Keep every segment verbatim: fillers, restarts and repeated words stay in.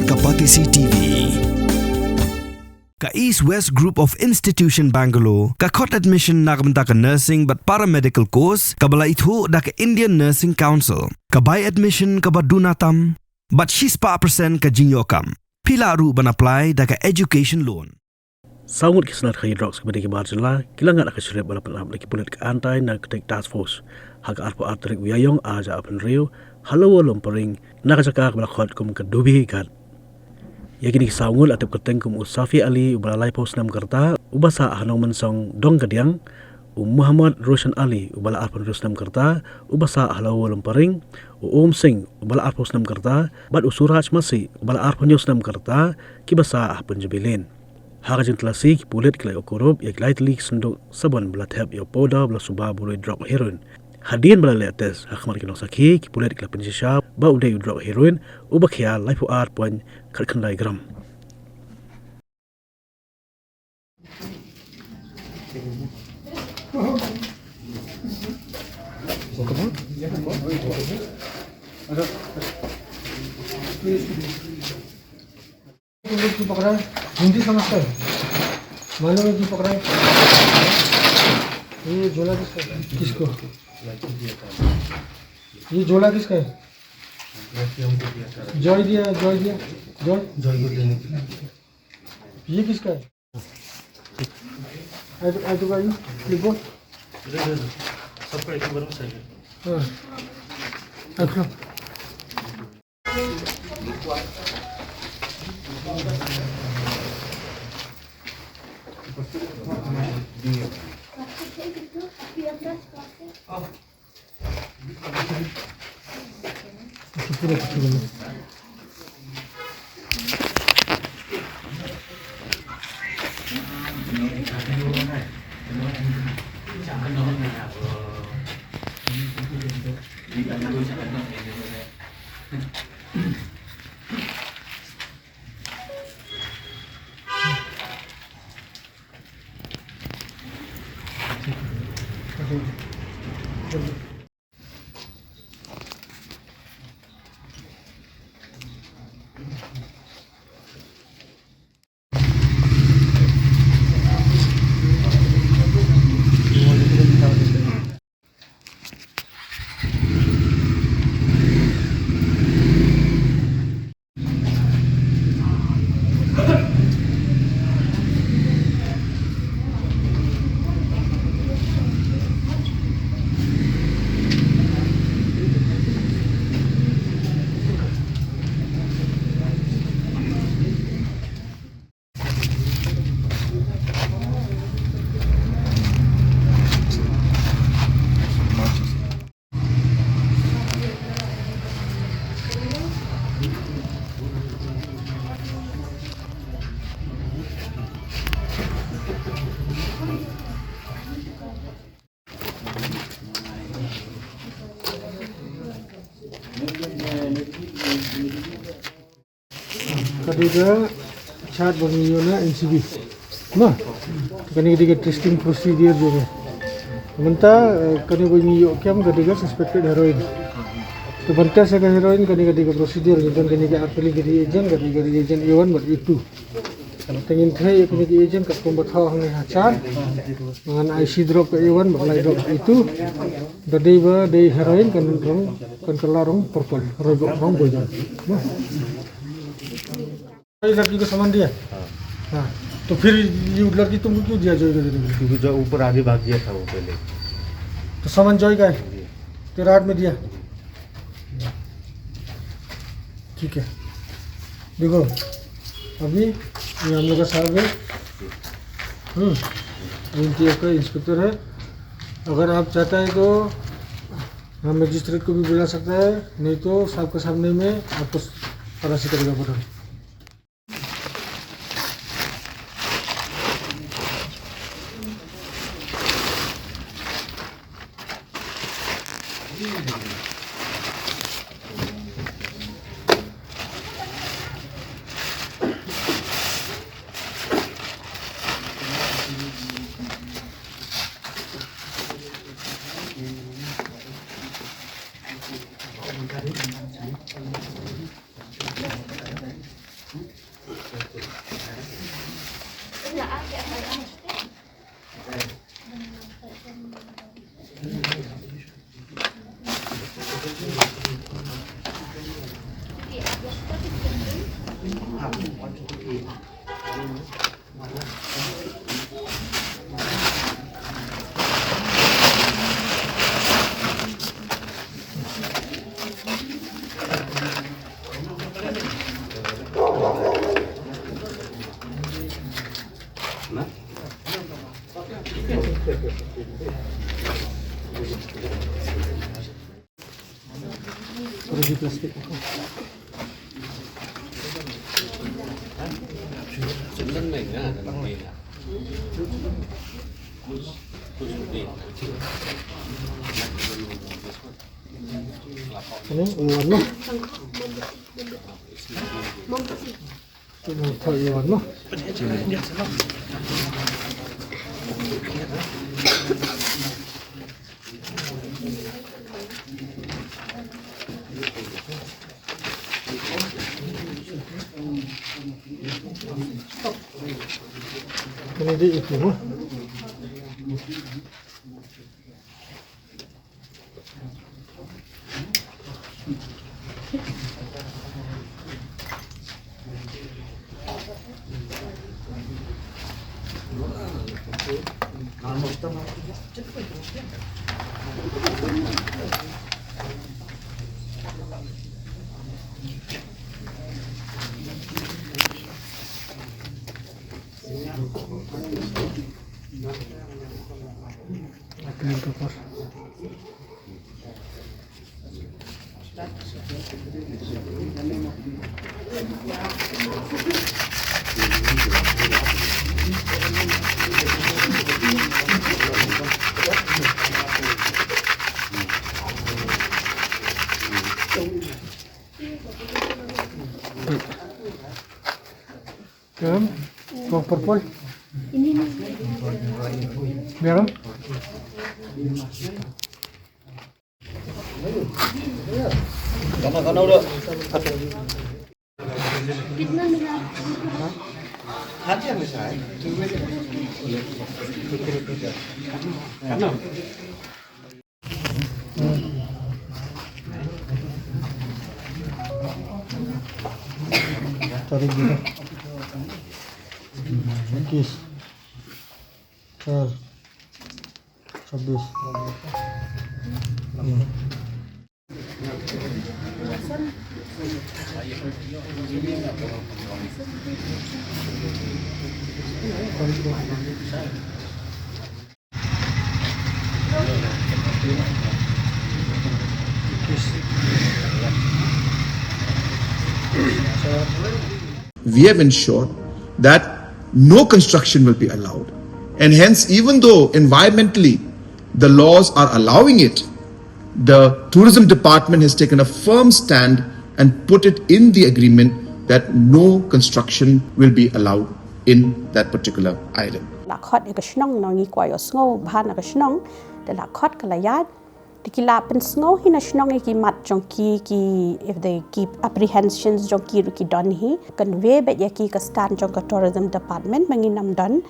Ka Batesi T V. Ka East West Group of Institution Bangalore ka khot admission na ka bynta ka nursing bad paramedical course kaba la ithuh da ka Indian Nursing Council. Ka bai admission kaba duna tam bad shispah percent ka jingïoh kam. Phi lah ruh ban apply da ka education loan. Saw ngut ki snar khaïi drugs kiba dei ki bar jylla ki la ngat ha ka shrip ba la pynap da ki pulit ka Anti Narcotic Task Force ha ka arphew ar tarik u Ïaïong arhajar arphew hynriew ha Lower Lumparing na ka jaka kaba la khot kum ka Dubi Ghat. Ïa kine ki saw ngut la tip kyrteng kum u Safi Ali uba la laiphew snem ka rta uba sah ha Nongmynsong Dongkadiang, u Muhammad Roshan Ali uba la arphew hynriew snem ka rta uba sah ha Lower Lumparing, u Om Singh uba la arphew snem ka rta bad u Suraj Masi uba la arphew hynñiew snem ka rta kiba sah ha Punjabi Lane. Ha ka jingtylli ki pulit ki la ïoh kurup ïa ki lai tylli ki synduk sabon ba la thep ïa u powder ba la suba ba u dei drok heroin. Hadien ba la leh test ha khmat ki nongsakhi ki pulit ki la pynshisha ba u dei u drok heroin uba khia laiphew ar point khatkhyndai gram. क्यों पकड़ा है? हिंदी समझता है? मालूम है क्यों पकड़ा है? ये झोला किसका है? किसको? ये झोला किसका है? जॉय दिया, जॉय दिया, जॉय। जॉय को देने के लिए। ये किसका है? आइटू, आइटू का ये? लिखो। सबका एक बार में सही है। हाँ। रख लो। Ka dei ka chart ba ngi ïoh na N C B. Ma, kane ka dei ka testing procedure jong ngi. Mynta, eh, kane ba ngi ïoh kem ka dei ka suspected heroin. Te ban test ïa ka heroin kane ka dei ka procedure, ngi don kane ka ar tylli ka reagent, ka dei ka reagent A one bad A two. Te ngin trei ïa kane ka reagent katkum ba thaw hangne ha chart. Ngan ai shi drop ka A one bad lai drop A two. Da dei ba dei heroin kan rong, kan kylla rong purple, roi ba rong boyan. ये लड़की को सामान दिया? हाँ। हाँ। तो फिर ये लड़की तुमको क्यों दिया जॉय को देने के लिए? क्योंकि जो ऊपर आगे भाग गया था वो पहले। तो सामान जॉय का है? जी। तो रात में दिया? ठीक है, देखो, अभी ये हम लोग का साहब है। हम्म, एनटीए का इंस्पेक्टर है। अगर आप चाहता है तो हम मजिस्ट्रेट को भी बुला सकता है, नहीं तो साहब के सामने में आपको तलाशी करेगा पता। Ini, ini warna. Ini warna. Ini di itu, Bu. Garam? Bawang purpol? Garam? Tarik dito. Kiss. Sir. Sabis. We have ensured that no construction will be allowed. And hence, even though environmentally the laws are allowing it, the tourism department has taken a firm stand and put it in the agreement that no construction will be allowed in that particular island. La khot ïa ka shnong, nongïalam ïa ka shnong, bha na ka shnong, da la khot ka la ïaid, te ki la pynsngew hi na shnong ïa ki mat jong ki, ki, if they keep apprehensions jong ki ruh ki don hi, convey beit ïa ki ka stand jong ka tourism department, ma ngin ym don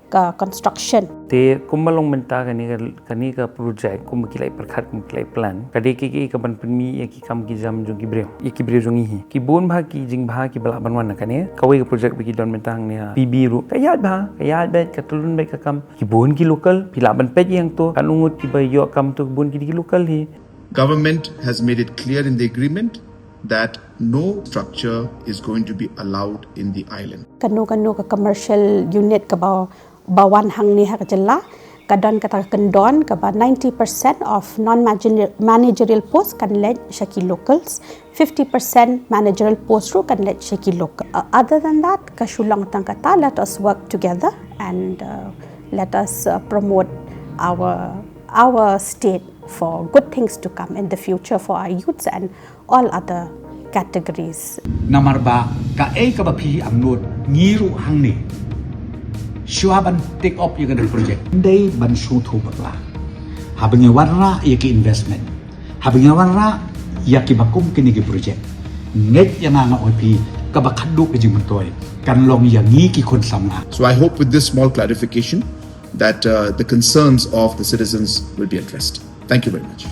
ka construction. Te kumba long mynta kane ka, kane ka project, kumba ki la ïa pyrkhat, kumba ki la ïa plan, ka dei ka, ka, ka ban pynmih ïa ki kam ki jam jong ki briew, ïa ki briew jong ngi hi. Ki bun bha ki jingbha kiba lah ban wan na kane. Kawei ka project ba ki don mynta hangne ha P B ruh, ka ïaid bha, ka ïaid beit, ka tyllun beit ka kam. Ki bun ki local, phi lah ban peit ïa hangto, katno ngut kiba ïoh kam to, ki bun ki dei ki local hi. Government has made it clear in the agreement that no structure is going to be allowed in the island. Kano kano ka commercial unit kaba, ba wan hangne ha ka jylla, ka don kata ka kyndon kaba ninety percent of non-managerial post kan leit sha ki locals, fifty percent managerial post ruh kan leit sha ki local. Uh, other than that, ka shu long tang kata, let us work together and, uh, let us, uh, promote our, our state for good things to come in the future for our youths and all other categories. Namar ba kaei kaba phi angnud, ngi ruh hangne, shuwa ban take up ïa kane ka project, dei ban sngewthuh bakla. Haba ngi wanrah ïa ki investment, haba ngi wanrah ïa kiba kum kine ki project, ngeit ïa nga, nga ong ïa phi, kaba khadduh ka jingmyntoi kan long ïa ngi ki khun samla. So I hope with this small clarification that, uh, the concerns of the citizens will be addressed. Thank you very much.